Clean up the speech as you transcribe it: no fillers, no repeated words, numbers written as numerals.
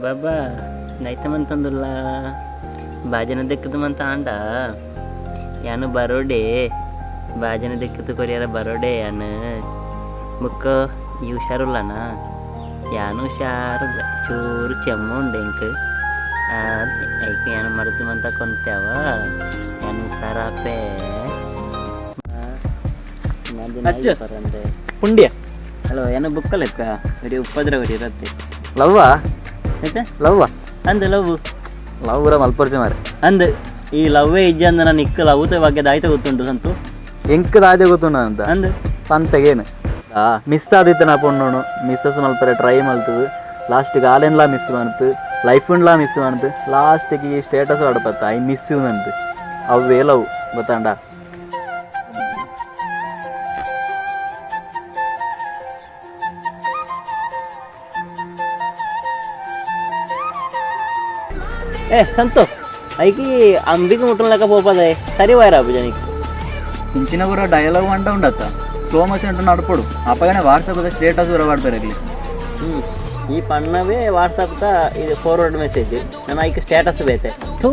ಬಾಬಾ ನೈತ ಮಂತಂದುಲ್ಲ ಬಾಜನ ದೆಕ್ಕದ ಮಂತ ಆಂಡ ಯಾನು ಬರೋಡೆ ಬಾಜನ ದೆಕ್ಕದ ಕೊರಿಯರ ಬರೋಡೆ ಯಾನು ಬುಕ್ಕ ಈ ಹುಷಾರುಲ್ಲನ ಯಾನು ಹುಷಾರುಲ್ಲ ಚೂರು ಚೆಮ್ಮ ಉಂಡೆ ಇಂಕ್ ಐಕ್ ಯಾನು ಮರದು ಮಂತ ಕೊಂತೇವ ಯಾನು ಹುಷಾರಾಪೆ. ಅಚ್ಚ. ಪುಂಡಿಯ. ಹಲೋ, ಏನು ಬುಕ್ಕಲೆಕ್ಕ ಬರೀ ಉಪದ್ರ ಬರೀ ಇರತ್ತೆ. ಲವ್ವಾ? ಆಯ್ತಾ. ಲವ್ವಾ? ಅಂದ ಲವ್. ಲವ್ ಪೂರ ಮಲ್ಪರ್ಚೆ ಮಾರೆ. ಅಂದ್ ಈ ಲವ್ವೇ ಇಜ್ಜ ಅಂದ ನಾನು ಇಕ್ಕ ಲವ್ ಬಗ್ಗೆ ದಾಯ್ತ ಗೊತ್ತುಂಟು ಸಂತು. ಎಂಕ್ ದಾದೆ ಗೊತ್ತುಂಡ ಅಂತ? ಅಂದ್. ಪಂತೆಗೇನು ಆ ಮಿಸ್ ಆದಿತ್ತನ ಪೊಣ್ಣುನು ಮಿಸ್ಸಸ್ ಮಲ್ಪರೆ ಟ್ರೈ ಮಲ್ತದು, ಲಾಸ್ಟಿಗೆ ಆಲೆನ್ಲಾ ಮಿಸ್ ಮಾಡ್ತು, ಲೈಫ್ನ್ಲಾ ಮಿಸ್ ಮಾಡ್ತು, ಲಾಸ್ಟಿಗೆ ಈ ಸ್ಟೇಟಸ್ ಆಡಪತ್ತ I miss you ಅಂತ. ಅವೇ ಲವ್ ಗೊತ್ತಾಂಡ. ಏ ಸಂತು, ಐಕಿ ಅಂಬಿಗೆ ಮುಟ್ಟನ್ ಲೆಕ್ಕ ಪೋಪದೆ ಸರಿ ವೈರ್ ಆಪುಜ ನಿಕ್. ಇಂಚಿನ ಪೂರ ಡೈಲಾಗ್ ಅಂಟ ಉಂಡತ್ತ, ಸ್ಲೋ ಮೋಷನ್ ಅಂಟು ನಡ್ಪೊಡು. ಅಪಗನೆ ವಾಟ್ಸಪ್ ಸ್ಟೇಟಸ್ ಪೂರ ಪಾಡ್ತಾರೆ ಇಲ್ಲಿ. ಹ್ಞೂ, ಈ ಪಣ್ಣವೇ ವಾಟ್ಸಪ್ ಇದು ಫಾರ್ವರ್ಡ್ ಮೆಸೇಜ್, ನಾನು ಐಕ್ ಸ್ಟೇಟಸ್ ಬೇತೆ ಥೂ.